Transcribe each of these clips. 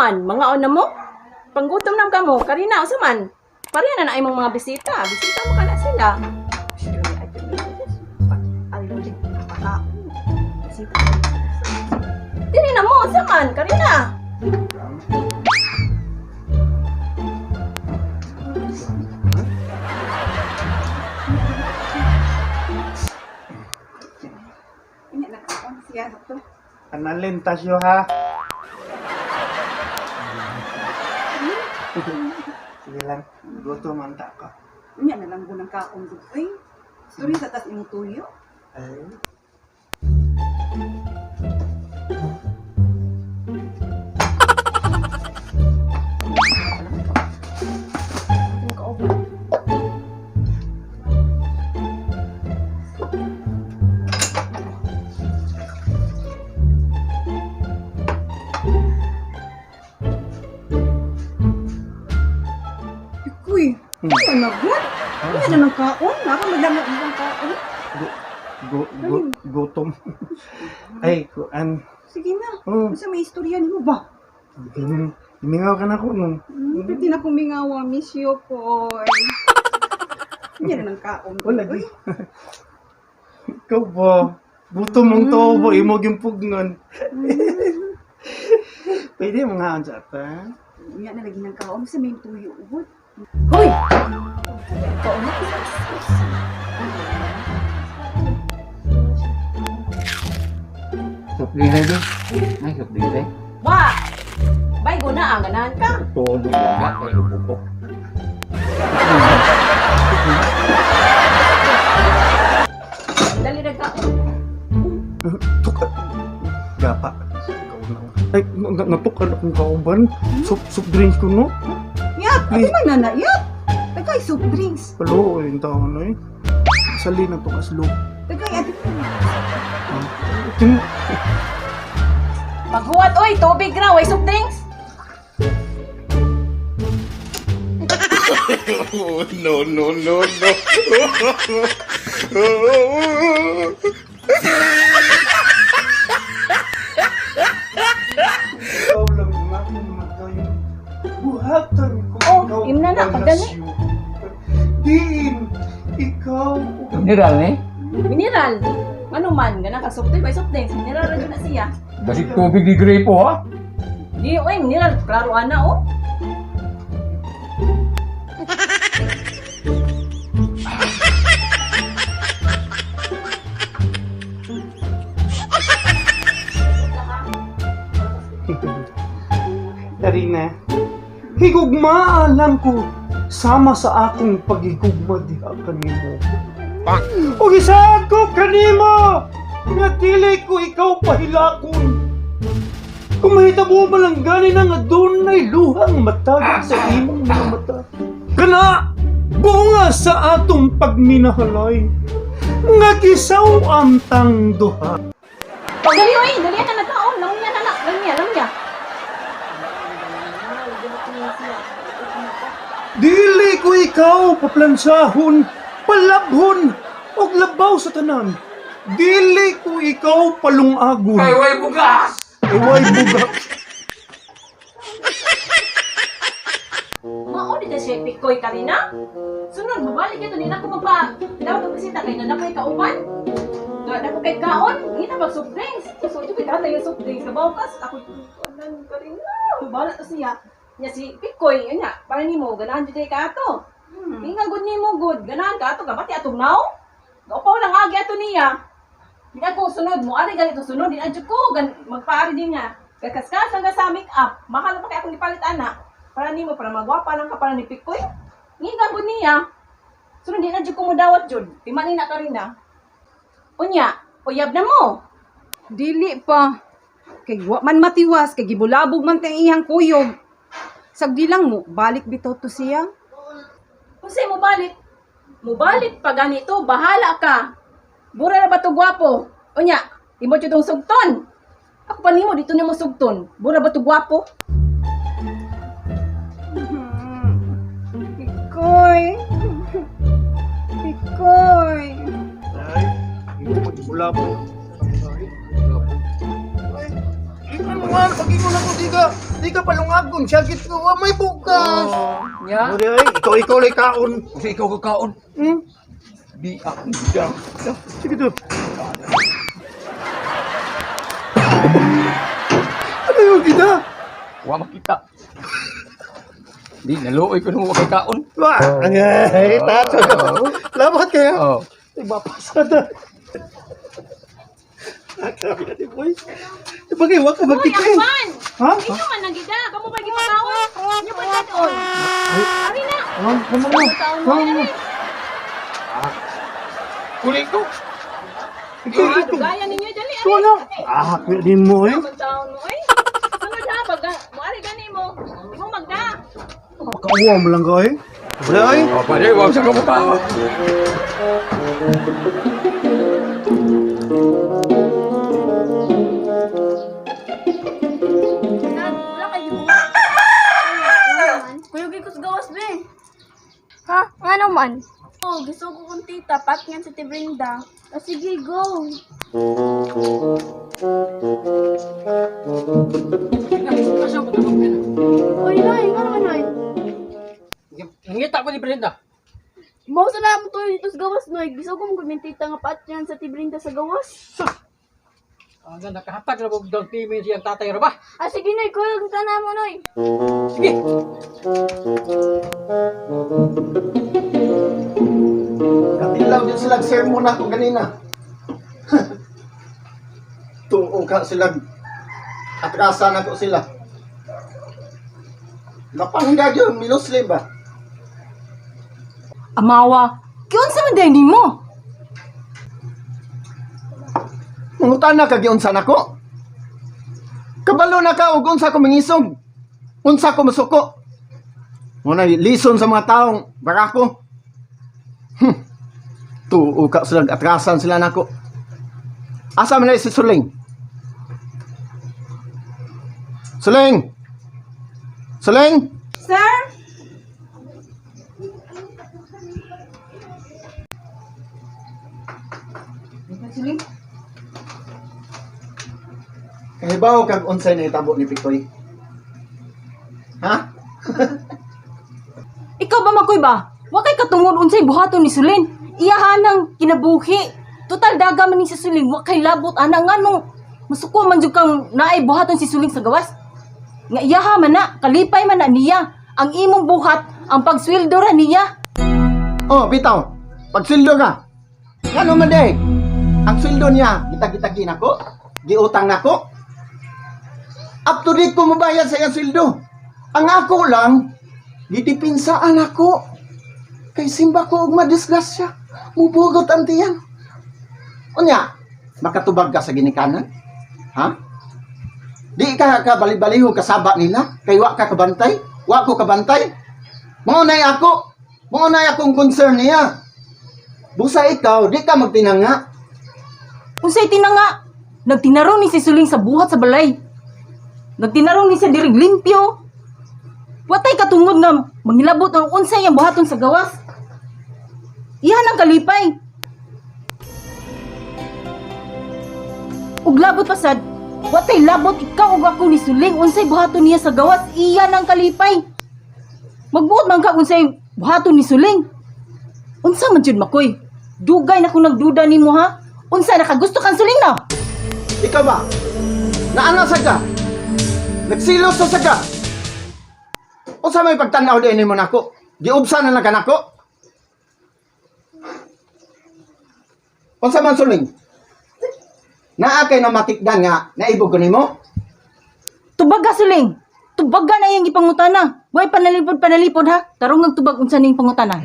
man, mga na mo. Panggutom nam kamo, Karina, unsa man? Pareha na na imong mga bisita. Bisita mo kana sila. Dili na mo, unsa man, Karina? Unya na kaon siya to. Analin tasyo ha. Sige lang, gutom ang ta ka. Unya na lang gunang kaon gud. Uy. Sorry sa tas imong tuyo. Ay. Ikoy. Ano na gud? Unya na lang kaon. Naka madamo ang kaon. Gu gu gu gutom. Ay, kuan. Sige na. Oh, Unsa may istorya nimo ba? Mingaw ka na ko nung. Pwede na kong mingawa, miss you, koy. Unya na lang kaon. Wala Uy. di. Ikaw ba? Gutom ang tao ba? Imo yung pugnon. Pwede mga sa ata. Unya na lagi ng kaon sa may tuyo gud. Hoy! Kaon na. Soft drink lagi. Ay, soft drink eh. Wa! Bay guna ang ganahan ka. Todo lang kay lubok. Dali na kaon. Tuka. Gapa. Ikaw na. Ay, natukan akong kauban. Soup drinks ko no? Yat, ati man na na, yat. Tagay soft drinks. Hello, yung tao na eh. Sali na to kaslo. Tagay ati. Ting, Paghuwat oy, tubig ra, way soft drinks. Oh, no, no, no, no. Ikaw lang nga kung magayon. Buhatan ko Oh, ikaw, imna na, pagdali. Palacio. Diin, ikaw. Mineral eh. Mineral. Ano man, ganang ka soft drink, way soft drinks. Mineral ra jud na siya. Basig tubig di gripo ha. Di oy, mineral klaro ana oh. Karina, higugma alam ko sama sa akong pagigugma diha kanimo. O gisaad ko kanimo nga dili ko ikaw pahilakon. Kung mahitabo man lang gani na nga dunay luhang matagak sa imong mga mata. Kana bunga sa atong pagminahalay nga gisaw ang tang duha. Pagdali oy, dali na nagkaon, langya na na, langya, langya. Dili ko ikaw paplansahon, palabhon, og labaw sa tanan. Dili ko ikaw palungagon. Ay, way bugas. Iway buga. Mao di na siya pikoy Karina. Sunod mabalik ito ni nako magpa. Dapat og bisita kay na nakoy kauban. Na nako kay kaon, ngita pag soft drinks. So ito kay tatay yung soft drinks kabaw kas ako anan Karina. Mabala to siya. Nya si Pikoy nya para nimo ganahan jud kay ka ato. Inga gud nimo gud, ganahan ka ato gabati atong naw. Gaupaw lang agi ato niya. Di ako sunod mo ari ganito sunod di adyo ko gan magpaari din nga. Kakaskas lang ka sa make up. Mahal pa kay akong gipalit ana. Para nimo para magwapa lang ka para ni Pikoy. Ngiga gud niya. Sunod di na jud ko modawat jud. Di man ni na Karina. Unya, uyab na mo. Dili pa. Kay wa man matiwas kay gibulabog man tang iyang kuyog. Sagdi lang mo, balik bitaw to siya. Unsay mo balik? Mubalik pa ganito, bahala ka. Bura na ba to gwapo? Unya, imo jud tong sugton. Ako pa nimo dito nimo sugton. Bura ba to gwapo? Ikoy. Ikoy. Ay, wala po. Ay, ano nga, pag-ingon ako, di ka. Di ka palungagon. Siya git wa may bugas. Nya. Uri ay, ikaw ikaw lay kaon. Kasi ikaw kakaon. Hmm? Di ako da. Sige to. Ano yung kita? Wa makita. Di naluoy ko nung wa kay kaon. Wah, ay, tato. Labat kaya. Oh. Ay, mapasada. Ah, grabe na di, boy. Bagay, wag ka Uy, magtikin. akman! Ha? Inyo man nang gida. Kamo ba gipakaon? Inyo ba taon? Ari na. Ano? Ano? Taon mo ari. Kuling ko. Ikaw, Ah, ikaw. Dugayan ninyo dali ari. Wala. Ah, pwede mo eh. Taon mo ay. Sunod ha pag mo ari gani mo. Mo magda. Pakauwa mo lang ka eh. Wala eh. Oh, pwede wa sa kamukaon. Nag, wala kayo gibuhat. Kuyog ko sa gawas, be. Ha? Nga naman? Oh, gusto ko kong tita, pat nga sa Tibrinda. O sige, go. Uy, Noy, nga naman, Noy. Nangita ko ni Brenda. Mao sa na mo to dito sa gawas, Noy. Gusto ko mong tita nga pat nga sa Tibrinda sa gawas. Ang nakahatag na bug down payment siyang tatay ra ba? Ah, sige, Noy, kuyog ka na mo, Noy. Sige. Katilaw din sila sermon ako ganina. Tuo ka sila. Atrasan ako sila. Napangga yun, minuslim ba? Amawa, kiunsa man day nimo? Mangutana ka giunsa nako. Kabalo na ka og unsa ko mangisog. Unsa ko masuko. Muna lison sa mga taong barako. Tuo ka sila atrasan sila nako. Asa man na si Suling? Suling! Suling! Sir? Kahibaw kag unsay nahitabo ni Pikoy. Ha? Ikaw ba makoy ba? Wa kay katungod unsay buhaton ni Sulin. Iyahan ang kinabuhi. Total daga man ni si Suling, wa kay labot ana nganong masuko man jud kang naay buhaton si Suling sa gawas. Nga iyaha man na, kalipay man na niya. Ang imong buhat, ang pagsweldo ra niya. Oh, bitaw. Pagsildo ka. Ngano man day? Ang sweldo niya, gitagi-tagi nako, giutang nako. Up to date ko mobayad sa iyang sweldo. Ang ako lang, gidipinsaan ako. Kay simba ko og madisgrasya. Mubugot ang tiyan. Unya, makatubag ka sa ginikanan? Ha? Di ka kabali-baliho kasaba nila? Kay wa ka kabantay? Wa ko kabantay? Mao nay ako. Mao nay akong concern niya. Busa ikaw, di ka magtinanga. Unsay tinanga? Nagtinarong ni si Suling sa buhat sa balay. Nagtinarong ni siya diring limpyo. Watay katungod nga mangilabot ang unsay ang buhaton sa gawas. Iyan ang kalipay. Ug labot pa sad, watay labot ikaw ug ako ni Suling unsay buhaton niya sa gawas, iyan ang kalipay. Magbuot man ka unsay buhaton ni Suling. Unsa man jud makoy? Dugay na kong nagduda nimo ha. Unsa nakagusto kang Suling no? Ikaw ba? Naana sa ka? Nagsilos sa ka? Unsa may pagtan-aw din nimo nako? Giubsa na lang ka nako? Unsa man suling? Naa kay namatikdan nga naibog ko nimo? Tubaga Suling. Tubaga na iyang ipangutana. Way panalipod panalipod ha. Tarong ang tubag unsa ning pangutana.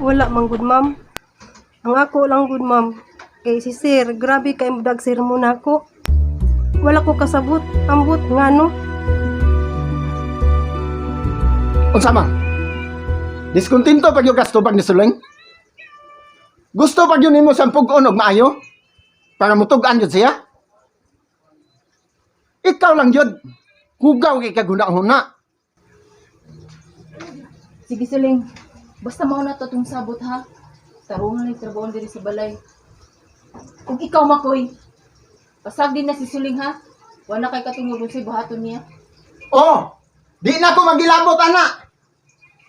Wala man gud ma'am. Ang ako lang gud ma'am. Kay si sir, grabe kay mudag sir mo nako. Wala ko kasabot, ambot ngano. Unsa man? Diskontento pag yung gasto pag nisuling? Gusto pag yun nimo sa pug-on og maayo? Para mutug-an yun siya? Ikaw lang yun. Hugaw kay kaguna-huna. Sige Suling, basta mao na to tong sabot ha. Tarungan lang trabaho diri sa balay. Kung ikaw Makoy, pasag din na si Suling ha. Wala kay katungod unsay buhaton niya. Oh, di na ko magilabot ana.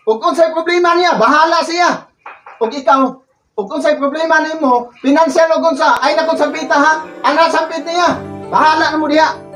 Ug unsay problema niya, bahala siya. Ug ikaw, ug unsay problema nimo, pinansyal og unsa, ay na kong sampita ha. Ana sampit niya. Bahala na mo diha.